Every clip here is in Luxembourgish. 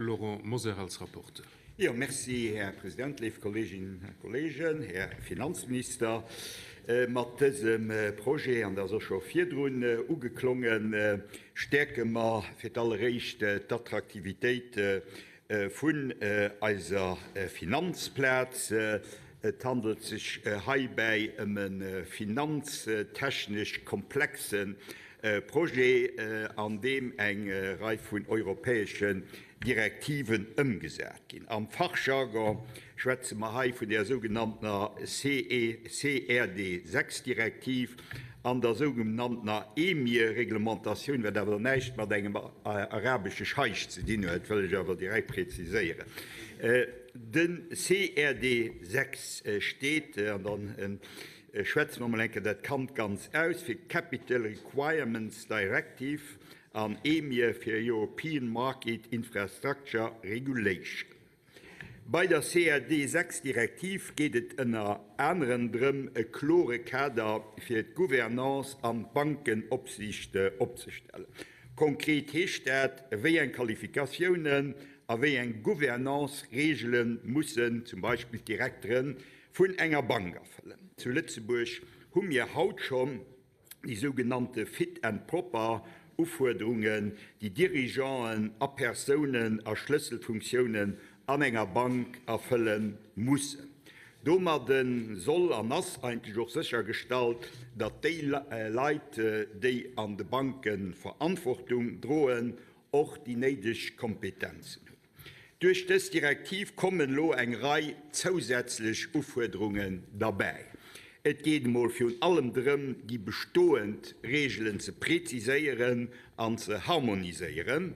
Laurent Mosar als Rapporteur. Jo, merci, Här President, léif Kolleeginnen a Kolleegen, Här Finanzminister. Mat dësem Projet, an dat ass och scho virdrun ugeklongen, stäerke mer fir d'alleréischt d'Attraktivitéit vun eiser Finanzplaz. Et handelt sech heibäi ëm e finanztechnesch komplexe Projet, an deem eng Rei vun europäeschen Direktiven ëmgesat ginn. Am Fachjargon schwätze mer hei vun där sougenanntener CRD-VI-Direktiv an der sougenanntener EMIR-Reglementatioun, wat awer näischt mat engem arabesche Scheich ze dinn huet, wëll ech awer direkt präziséieren. De CRD-VI steet, an dann schwätze mer emol eng Kéier dat Kand ganz aus, fir Capital Requirements Directive an EMIR fir European Market Infrastructure Regulation. Bei der CRD VI Direktiv geet et ënner anerem drëm, e klore Kader fir d'Gouvernance an d'Bankenopsiicht opzestellen. Konkret heescht dat, wéi eng Qualifikatiounen a wéi eng Gouvernance-Reegele mussen zum Beispill d'Direktere vun enger Bank erfëllen. Zu Lëtzebuerg hu mir haut schonn déi sougenannte Fit and Proper Ufuerderungen, déi Dirigeanten a Persounen a Schlësselfunktiounen an enger Bank erfëlle mussen. Domadde soll an ass eigentlech och séchergestallt, datt déi Leit, déi an de Banke Verantwortung droen, och déi néideg Kompetenzen hunn. Duerch dës Direktiv kommen elo eng Rei zousätzlech Ufuerderungen derbäi. Et geet emol virun allem drëm, déi bestoend Reegelen ze preziséieren an ze harmoniséieren.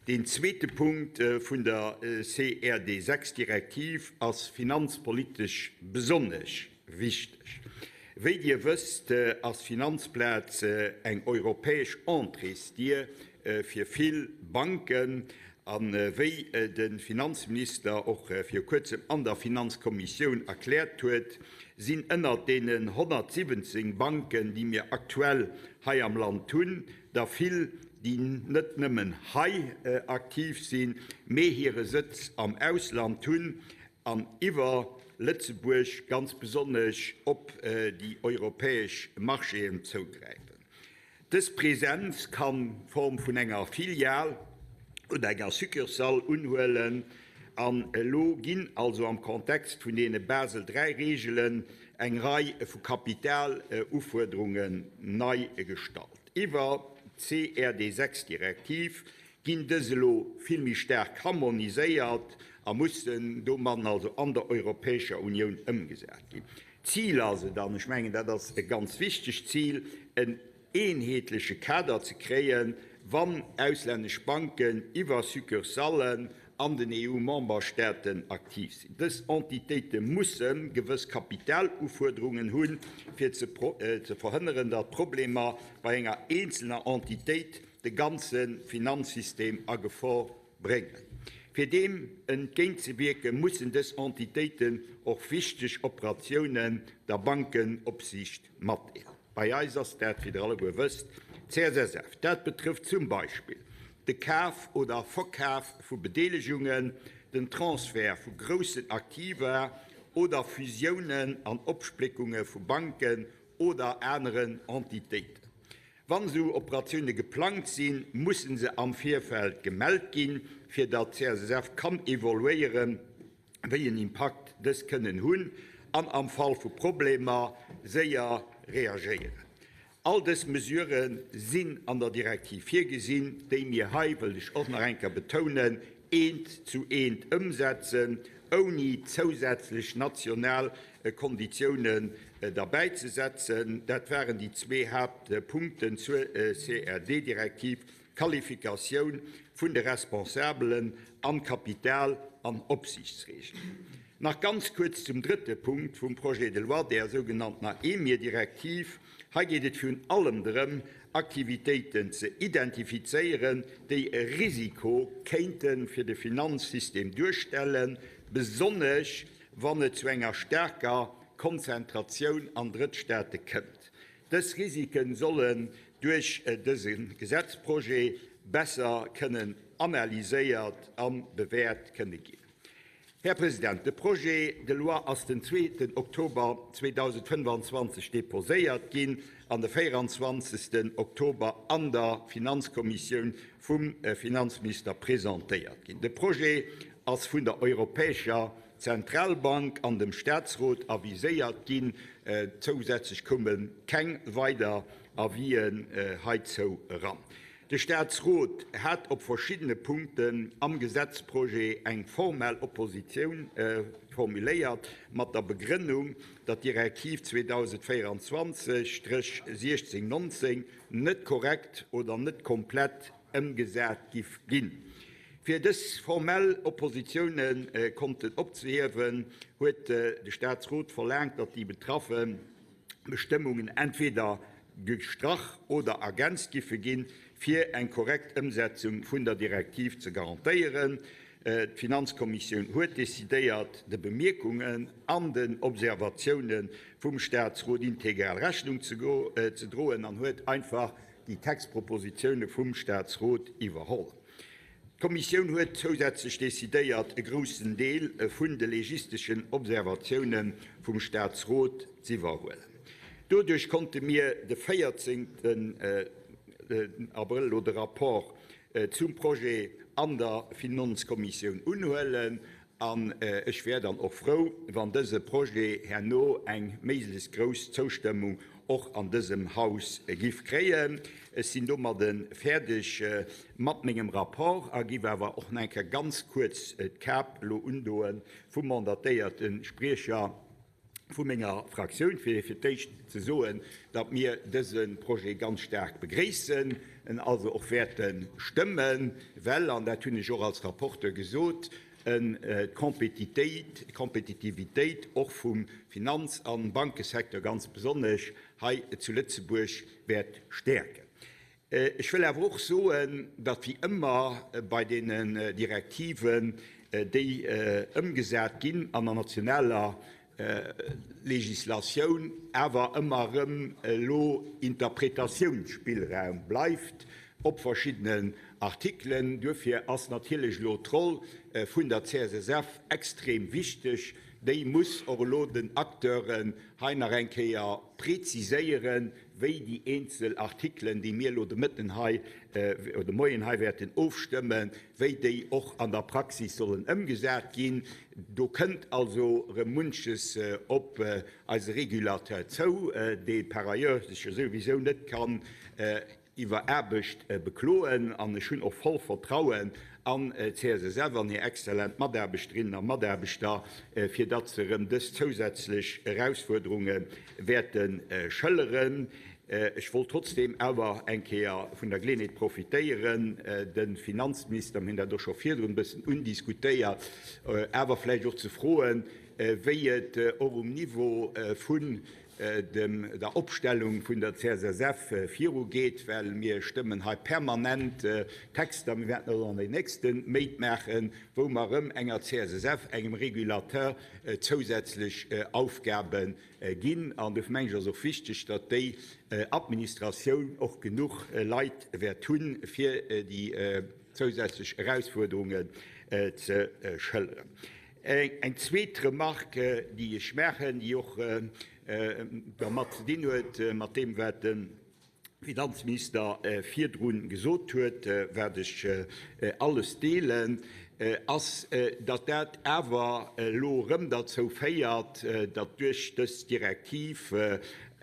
Deen zweete Punkt vun der CRD VI-Direktiv ass finanzpolitesch besonnesch wichteg. Wéi Dir wësst, ass d'Finanzplaz eng europäesch Entréesdier fir vill Banken. A wéi de Finanzminister och viru kuerzem an der Finanzkommissioun erkläert huet, sinn ënnert deenen 117 Banken, déi mir aktuell hei am Land hunn, der vill, déi net nëmmen hei aktiv sinn, mee hire Sëtz am Ausland hunn an iwwer Lëtzebuerg ganz besonnesch op déi europäesch Marchéen zougräifen. Dës Presenz kann d'Form vun enger Filial oder enger Succursale unhuelen. An elo ginn also am Kontext vun deene Basel III-Reegelen eng Rei vu Kapitalufuerderungen nei gestallt. Iwwer d'CRD VI-Direktiv ginn dës elo vill méi staark harmoniséiert a mussen domadden also an der Europäescher Unioun ëmgesat ginn. D'Zil ass et, an ech mengen, dat ass e ganz wichtegt Zil, en eenheetleche Kader ze kréien, wann auslännesch Banken iwwer Succursallen an den EU-Memberstaaten aktiv sinn. Dës Entitéite musse gewëss Kapitalufuerderungen hunn, fir ze verhënneren, datt Problemer bei enger eenzelner Entitéit de ganze Finanzsystem a Gefor bréngen. Fir deem entgéintzewierken, mussen dës Entitéiten och wichteg Operatiounen der Bankenopsiicht matdeelen. Bei eis ass dat, wéi Der alleguer wësst, d'CSSF. Dat betrëfft zum Beispill de Kaf oder Verkaf vu Bedeelegungen, den Transfert vu groussen Aktiva oder Fusiounen an Opspléckunge vu Banken oder aneren Entitéiten. Wann esou Operatioune geplangt sinn, musse se am Virfeld gemellt ginn, fir datt d'CSSF kann evoluéieren, wéi en Impakt dës kënnen hunn an am Fall vu Problemer séier reagéieren. All dës Mesurë sinn an der Direktiv virgesinn, déi mir hei, wëllt ech och nach eng Kéier betounen, eent zu eent ëmsetzen, ouni zousätzlech national Konditiounen derbäizesetzen. Dat waren déi zwee Haaptpunkten zur CRD-Direktiv, d'Qualifikatioun vun de Responsabelen an d'Kapital an Opsiichtsregeln. Nach ganz kuerz zum drëtte Punkt vum Projet de loi, där sougenanntener EMIR-Direktiv. Hei geet et virun allem drëm, Aktivitéiten ze identifizéieren, déi e Risiko kéinte fir de Finanzsystem duerstellen, besonnesch wann et zu enger staarker Konzentratioun an Drëttstaate kënnt. Dës Risike sollen duerch dëse Gesetzprojet besser kënnen. analyséiert a bewäert kënne ginn. Här President, de Projet de loi ass den zweeten Oktober 2025 deposéiert ginn an de 24. Oktober an der Finanzkommissioun vum Finanzminister presentéiert ginn. De Projet ass vun der Europäescher Zentralbank an dem Statsrot aviséiert ginn. Zousätzlech koume keng weider Avisen heizou eran. De Statsrot hat op verschiddene Punkten am Gesetzprojet eng formell Oppositioun formuléiert, mat der Begrënnung, datt d'Direktiv 2024-1619 net korrekt oder net komplett ëmgesat giff ginn. Fir dës formell Oppositioune konnten opzehiewen, huet de Statsrot verlaangt, datt déi betraffe Bestëmmungen entweder gestrach oder ergänzt giffe ginn, fir eng korrekt Ëmsetzung vun der Direktiv ze garantéieren. D'Finanzkommissioun huet decidéiert, de Bemierkungen an den Observatioune vum Statsrot integral Rechnung ze droen an huet einfach déi Textpropositioune vum Statsrot iwwerholl. D'Kommissioun huet zousätzlech decidéiert, e groussen Deel vun de legisteschen Observatioune vum Statsrot z'iwwerhuelen. Doduerch konnte mir de 14 Abrëll elo de Rapport zum Projet an der Finanzkommissioun unhuelen. An ech wär dann och frou, wann dëse Projet herno eng méiglechst grouss Zoustëmmung och an dësem Haus giff kréien. Ech sinn domadde fäerdeg mat mengem Rapport a giff awer och nach eng Kéier ganz kuerz d'Kap elo undoe vum mandatéierte Spriecher vu menger Fraktioun, fir fir d'éischt ze soen, datt mir dëse Projet ganz staark begréissen, en also och wäerte stëmmen, well, an dat hunn ech och als Rapporteur gesot, en d'Kompetitivitéit och vum Finanz a Bankesecteur ganz besonnesch hei zu Lëtzebuerg wäert stäerken. Ech wëll awer och soen, datt wéi ëmmer bei deenen Direktiven, déi ëmgesat ginn an der nationaler Legislatioun, awer ëmmer erëm elo Interpretatiounsspillraum bleift op verschiddenen Artikelen. Duerfir ass natierlech elo d'Roll vun der CSSF extrem wichteg. Déi muss och elo den Acteuren hei nach eng Kéier preziséieren, wéi déi eenzel Artikelen, déi mir elo de Mëtten hei oder de Moien hei wäerten ofstëmmen, wéi déi och an der Praxis sollen ëmgesat ginn. Do kënnt also erëm munches op eise Régulateur zou, dee par ailleurs sech jo souwisou net kann iwwer Aarbecht bekloen. An ech hunn och voll Vertrauen an d'CSSF an hir exzellent Mataarbechterinnen a Mataarbechter, fir datt se erëm dës zousätzlech Erausfuerderunge wäerte schëlleren. Ech wollt trotzdeem awer eng Kéier vun der Geleeënheet profitéieren, de Finanzminister, mir hunn dat och scho virdrun e bëssen undiskutéiert, awer vläicht och ze froen, wéi et och um Niveau vun der Opstellung vun der CSSF virugeet, well mir stëmmen hei permanent Texter, mir wäerten dat och an den nächste Méint maachen, wou mer erëm enger CSSF, engem Régulateur, zousätzlech Aufgabe ginn. An dofir mengen ech, ass och wichteg, datt déi Administratioun och genuch Leit wäert hunn, fir déi zousätzlech Erausfuerderungen ze schëlleren. Eng zweet Remarque, déi ech maachen, déi och dermat ze dinn huet, mat deem, wat de Finanzminister virdru gesot huet, wat ech alles deelen, ass, datt dat awer elo erëm derzou féiert, datt duerch dës Direktiv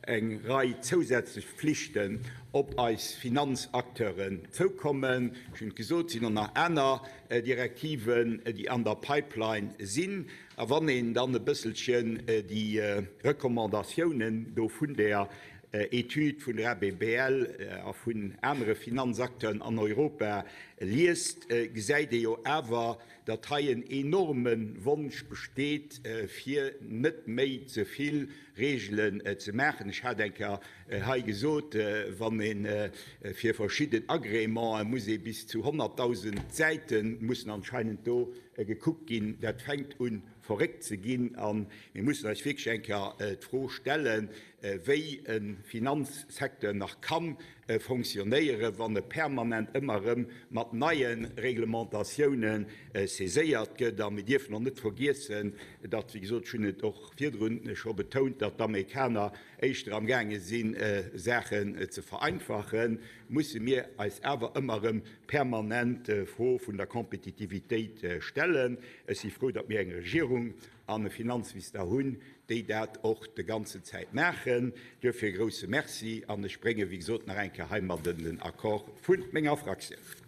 eng Rei zousätzlech Pflichten op eis Finanzacteuren zoukommen. Ech hunn et gesot, et sinn och nach aner Direktiven, déi an der Pipeline sinn. A wann een dann e bësselchen déi Recommandatiounen do vun der Etüd vun der ABBL a vun anere Finanzacteuren an Europa liest, gesäit ee jo awer, datt hei en enorme Wonsch besteet, fir net méi ze vill Reegelen ze maachen. Ech hat eng Kéier hei gesot, wann ee fir verschidden Agrémenten muss ee bis zu 100.000 Säite mussen anscheinend do gekuckt ginn. Dat fänkt u verréckt ze ginn a mir mussen eis wierklech eng Kéier d'Fro stellen, wéi e Finanzsecteur nach kann. fonctionnéieren, wann e permanent ëmmer erëm mat neie Reglementatioune saiséiert gëtt. A mir dierfen och net vergiessen, datt, wéi gesot, ech hunn et och virdrun scho betount, datt d'Amerikaner éischter amgaange sinn, Saachen ze vereinfachen, musse mir eis awer ëmmer erëm permanent d'Fro vun der Kompetitivitéit stellen. Ech si frou, datt mir eng Regierung an e Finanzminister hunn, déi dat och de ganzen Zäit maachen. Duerfir e grouse Merci an ech brénge wéi gesot nach eng Kéier heimadden den Accord vu menger Fraktioun.